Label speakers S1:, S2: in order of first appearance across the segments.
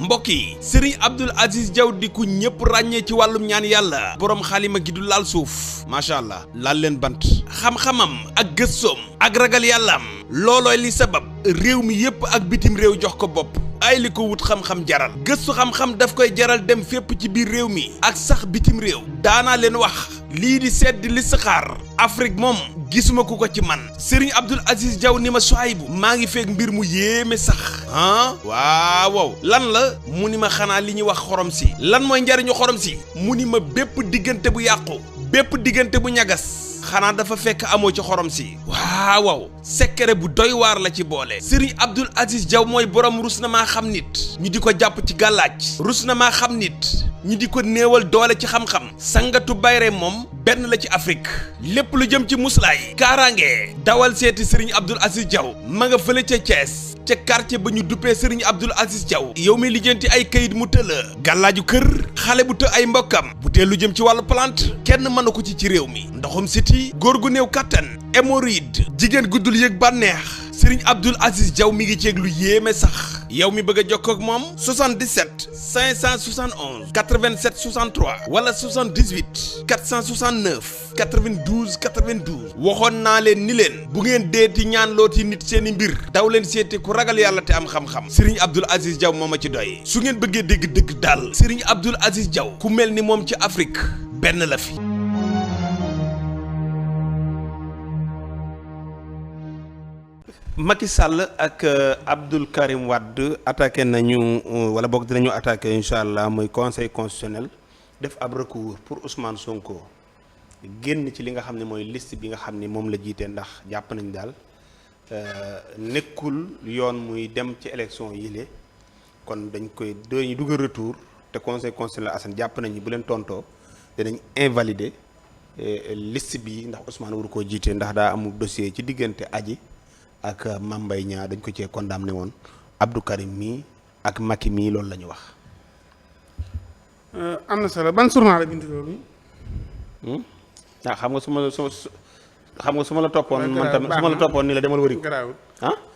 S1: mbokk yi Serigne Abdoul Aziz Diaw di ku ñëpp ràññee ci wàllum ñaan yàlla boroom xalima gi du laal suuf macha allah laal leen bant xam-xamam ak gëstoom ak ragal yàllaam loolooy li sabab réew mi yépp ak bitim réew jox ko bopp ay li ko wut xam-xam jaral gëstu xam-xam daf koy jaral dem fépp ci biir réew mi ak sax bitim réew daanaa leen wax lii di sedd li saxaar Afrique moom gisuma ku ko ci man Serigne Abdoul Aziz Diaw ni ma Souhaïbou maa ngi feeg mbir mu yéeme sax waaw lan la mu ni ma xanaa li ñuy wax xorom si lan mooy njariñu xorom si mu ni ma bépp diggante bu yàqu bépp diggante bu ñagas xanaa dafa fekk amoo ci xorom si waaw secret bu doy waar la ci boole Serigne Abdoul Aziz Diaw mooy borom rus na maa xam nit ñu di ko jàpp ci gàllaaj rus na maa xam nit ñu di ko néewal doole ci xam-xam sangatu bayre moom benn la ci Afrique lépp lu jëm ci muslaay kaaraange dawal seeti Serigne Abdoul Aziz Diaw ma nga fële ca Thiès ca quartier ba ñu duppee Serigne Abdoul Aziz Diaw yow mi lijjanti ay kayit mu tëla gàllaaju kër xale bu të ay mbokkam bu tee lu jëm ci wàllu plante kenn mënu ko ci réew mi ndoxum siti góor gu néew kattan hémorroïde jigéen guddul yëg bànneex Serigne Abdoul Aziz Diaw mi ngi ceeg lu yéeme sax yow mi bëgg a jokkoo ak moom 77 571 87 63 wala 78 469 92 92 waxoon naa leen ni leen bu ngeen deeti ñaan looti nit seeni mbir daw leen seeti ku ragal yàlla te am xam-xam Serigne Abdoul Aziz Diaw moo ma ci doy su ngeen bëggee dégg dëgg daal Serigne Abdoul Aziz Diaw ku mel ni moom ci Afrique benn la fi. Macky Sall ak Abdoul Karim Wade attaqué nañu wala boog dinañu attaqué incha allah mooy conseil constitutionnel def ab recours pour Ousmane Sonko génn ci li nga xam ne mooy liste bi nga xam ne moom la jiite ndax jàpp nañ daal nekkul yoon muy dem ci élection yile kon dañu dugal retour te conseil constitutionnel Assane jàpp nañ bu leen tontoo dinañ invalider liste bi ndax Ousmane waru koo jiite ndax daa amul dossier ci diggante aji ak Mame Mbaye Niang dañ ko cee condamné woon Abdou Karim mii ak Macky mii loolu la ñu wax.
S2: am na solo ban journal la bind loolu.
S1: xam nga su ma la toppoon. man tamit su ma la toppoon nii la demal wëri ko.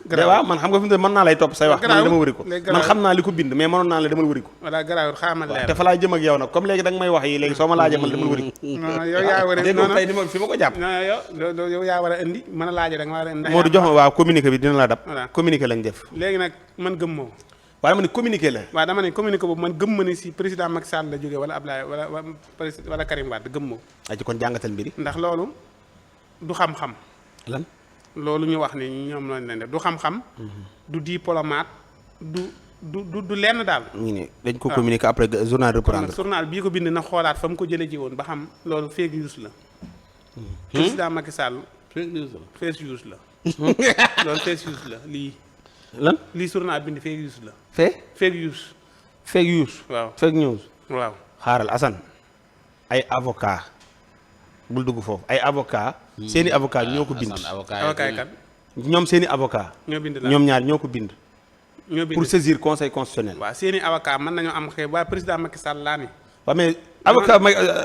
S1: waaw man xam nga fi mu ne mën naa lay topp say wax. man dama wëri ko man xam naa li ko bind mais mënoon naa la demal wëri ko.
S2: voilà garaawul xaamal leer
S1: te fa laa jëm ak yow nag comme léegi da nga may wax yi léegi soo ma laajee man demal wëri ko.
S2: non yow yaa war a
S1: dégg nga tey ni ma fi ma ko jàpp.
S2: non yow yaa war a indi mën a laajee da nga war a indi.
S1: Modou jox ma waaw communiqué bi dina la dab.
S2: voilà
S1: communiqué lañ def.
S2: léegi nag man gëm moo
S1: waaye dama ne communiqué la.
S2: waaw dama ne communiqué boobu man gëm ma ne si président Macky Sall la jógee wala Ablaye wala Karim Wade gëm moo.
S1: ci kon jàngatal mbiri
S2: ndax loolu du xam-xam.
S1: lan
S2: loolu ñu wax ni ñoom lañ leen def du xam-xam. du diplomate du lenn daal.
S1: ñu ne dañ ko communiqué après journal reprendre.
S2: journal bii ko bind na xoolaat fa mu ko jëlee ji woon ba xam loolu fake news la. président Macky Sall. fake news la. loolu fake news la lii.
S1: lan
S2: lii journal bind fake news la.
S1: fake news.
S2: waaw
S1: fake news.
S2: waaw
S1: xaaral Assane ay avocat bul dugg foofu ay avocat seeni avocat ñoo ko bind.
S2: avocat kan.
S1: ñoom seeni avocat
S2: ñoo bind la
S1: ñoom ñaar ñoo ko bind.
S2: ñoo bind
S1: pour saisir conseil constitutionnel.
S2: waaw seeni avocat mën nañoo am xëy waaye président Macky Sall laa ni.
S1: waaw mais avocat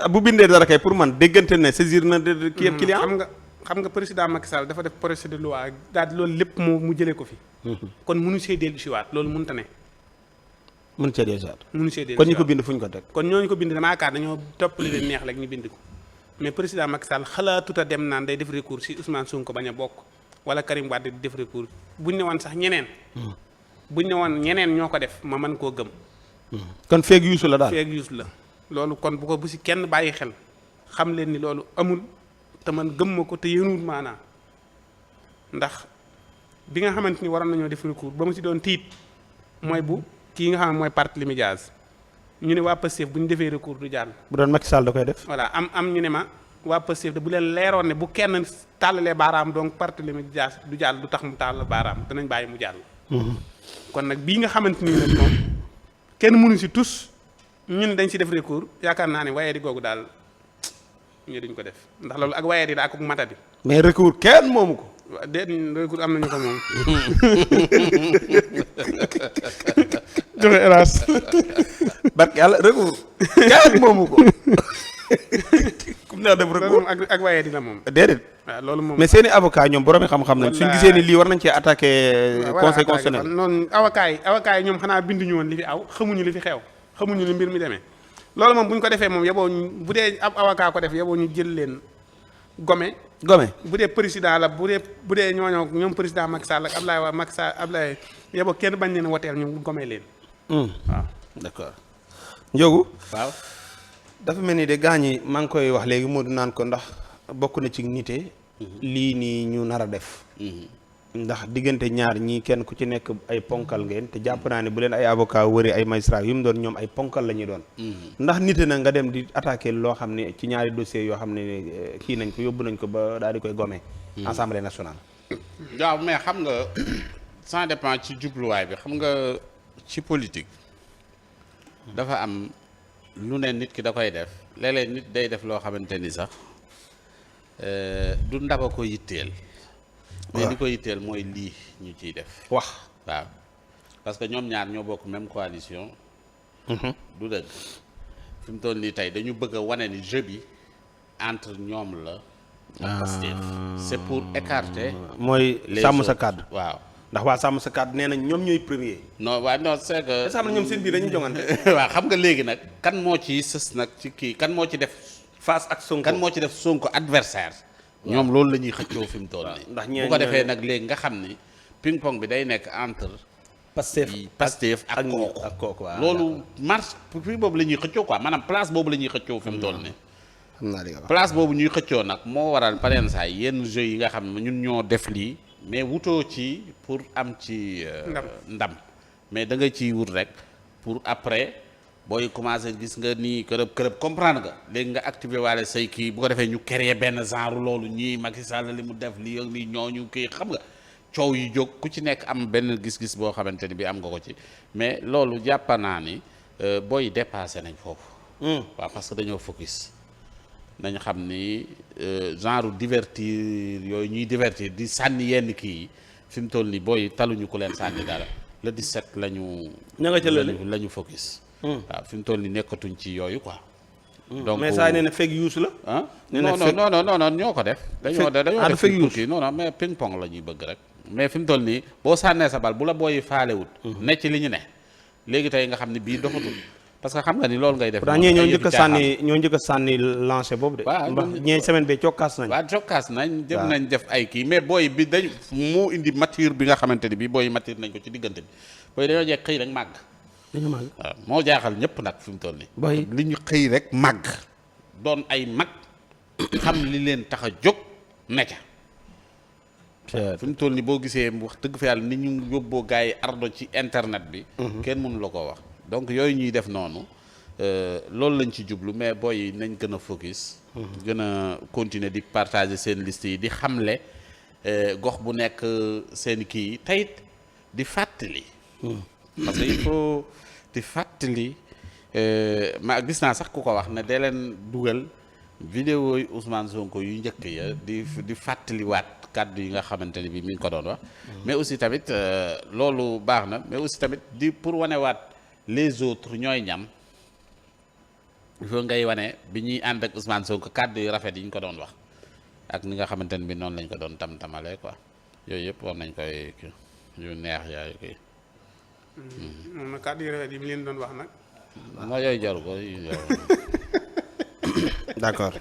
S1: bu bindee dara kay pour man déggante ne saisir na kii yëpp client.
S2: xam nga président Macky Sall dafa def projet de loi daal di loolu lépp mu jëlee ko fi. kon mënu see dellu si waat loolu mënut a ne.
S1: mënu see dellu si waat.
S2: mënu see dellu si waat
S1: kon ñu ko bind fu ñu ko teg.
S2: kon ñooñu ko bind damaa yaakaar dañoo topp li leen neex rek ñu bind ko mais président Macky Sall xalaatut a dem naan day def recours si Ousmane Sonko bañ a bokk wala Karim Wade di def recours buñ ne woon sax ñeneen. buñ ne woon ñeneen ñoo ko def ma mën koo gëm.
S1: kon feeg yuusu la daal
S2: feeg yuusu la loolu kon bu si kenn bàyyi xel xam leen ni loolu amul. te man gëm ma ko te yéenuwul maanaa ndax bi nga xamante ni waroon nañoo def recours ba mu si doon tiit mooy bu kii nga xam ne mooy Barthélémy Dias ñu ne waa Pastef bu ñu defee recours du jàll.
S1: bu doon Macky Sall da koy def.
S2: voilà am ñu ne ma waa Pastef de bu leen leeroon ne bu kenn tàllalee baaraam donc Barthélémy Dias du jàll du tax mu tàll baaraam danañ bàyyi mu jàll. kon nag bii nga xamante ni nag moom kenn mënu si tus ñun dañ si def recours yaakaar naa ne waaye di googu daal. ñu duñ ko def ndax loolu ak waaye di la ak matadi.
S1: mais recours kenn moomu ko.
S2: waaw déedéet recours am nañu ko moom. joxe hélas.
S1: barke yàlla recours kenn moomu ko. neex def
S2: loolu
S1: recours
S2: moom ak waaye dina moom.
S1: déedéet.
S2: waaw loolu moom.
S1: mais seeni avocat ñoom boroomi xam-xam nañ suñ gisee ni lii war nañ cee attaqué conseil constitutionnel.
S2: noonu avocat yi ñoom xanaa binduñu woon li fi aw xamuñu li fi xew xamuñu ni mbir mi demee loolu moom bu ñu ko defee moom yeboo bu dee ab avocat ko def yeboo ñu jël leen gome bu dee président la bu dee ñoom président Macky Sall ak Ablaye yeboo kenn bañ leen woteel ñu gome leen. waaw
S1: d'accord. Ndiogou.
S3: waaw.
S1: dafa mel ni de gaañ yi maa ngi koy wax léegi moo du naan ko ndax bokk na ci nite. lii nii ñu nar a def. ndax diggante ñaar ñii kenn ku ci nekk ay ponkal ngeen te jàpp naa ne bu leen ay avocat wëri ay magistrat yu mu doon ñoom ay ponkal la ñuy doon. ndax nite na nga dem di attaqué loo xam ne ci ñaari dossiers yoo xam ne kii nañ ko yóbbu nañ ko ba daal di koy gome. Assemblée nationale.
S3: waaw mais xam nga ça dépend ci jubluwaay bi xam nga ci politique dafa am lu ne nit ki da koy def léeg-léeg nit day def loo xamante ni sax du ndaba ko yitteel. mais li ko yitteel mooy lii ñu ciy def.
S1: wax
S3: waaw parce que ñoom ñaar ñoo bokk même coalition. du dëgg fi mu toll nii tey dañu bëgg a wane ni jeu bi entre ñoom la. ak Pastef c'est pour écarter.
S1: mooy sàmm sa kàddu.
S3: waaw
S1: ndax waa sàmm sa kàddu nee nañ ñoom ñooy premier.
S3: non waaw non c'est que.
S1: xam na ñoom seen biir dañuy jongante.
S3: waaw xam nga léegi nag kan moo ci sës nag ci kii kan moo ci def.
S1: face ak Sonko
S3: kan moo ci def Sonko adversaire ñoom loolu la ñuy xëccoo fi mu toll nii.
S1: ndax
S3: bu ko defee nag léegi nga xam ni ping pong bi day nekk entre. Pastef ak kooku
S1: waaw
S3: loolu marche prix boobu la ñuy xëccoo quoi maanaam place boobu la ñuy xëccoo fi mu toll nii.
S1: xam naa li nga wax
S3: place boobu ñuy xëccoo nag moo waral pareen saa yenn jeux yi nga xam ne ñun ñoo def lii mais wutoo ci pour am ci. ndam mais da nga ciy wut rek pour après. booy commencé gis nga nii kërëb comprendre nga léegi nga activé waale say kii bu ko defee ñu créer benn genre loolu ñii Macky Sall li mu def lii ak lii ñooñu kii xam nga coow yi jóg ku ci nekk am benn gis-gis boo xamante ni bi am nga ko ci mais loolu jàpp naa ni booy dépassé nañ foofu. waaw parce que dañoo focus nañ xam ni genre divertir yooyu ñuy divertir di sànni yenn kii yi fi mu toll nii booy taluñu ku leen sànni dara le 17 la ñu.
S1: ña nga ca
S3: la ñu focus. waaw fi mu toll nii nekkatuñ ci yooyu quoi. donc
S1: mais saa nee na fake use la.
S3: ah non ñoo ko def. dañoo def
S1: fake use
S3: kii non mais ping pong la ñuy bëgg rek. mais fi mu toll nii boo sànnee sa bal bu la booy faalewut ne ci li ñu ne léegi tey nga xam ne bii doxatul parce que xam nga ni loolu ngay def.
S1: pourtant ñee ñoo njëkk a sànni lancé boobu de.
S3: waaw
S1: ndax ñee semaine bee cokkaas nañ.
S3: waaw cokkaas nañ. dem nañ def ay kii mais booy bi dañ moo indi mature bi nga xamante ni bii booy mature nañ ko ci diggante bi booy dañoo jekk xëy rek màgg. waaw moo jaaxal ñëpp nag fi mu toll nii.
S1: booy
S3: li ñu xëy rek màgg doon ay mag xam li leen tax a jóg nekk. fi mu toll nii boo gisee wax dëgg fa yàlla ni ñu yóbboo gars yi ardo ci internet bi. kenn mënu la ko wax donc yooyu ñuy def noonu loolu lañ ci jublu mais booy nañ gën a focus. gën a continuer di partager seen liste yi di xamle gox bu nekk seen kii yi teyit di fàttali. parce que il faut di fàttali ma gis naa sax ku ko wax ne dee leen dugal vidéo yi Ousmane Sonko yu njëkk ya di fàttaliwaat kàddu yi nga xamante ne bi mi ngi ko doon wax mais aussi tamit loolu baax na mais aussi tamit di pour wanewaat les autres ñooy ñam il faut ngay wane bi ñuy ànd ak Ousmane Sonko kàddu yu rafet yi ñu ko doon wax ak ni nga xamante ne bi noonu lañ ko doon tam-tamalee quoi yooyu yëpp war nañ koy yu neex yaayu koy
S2: moom nag kàddu yu rafet yi mu leen doon wax nag.
S3: moo yooyu jaru ko
S1: d'accord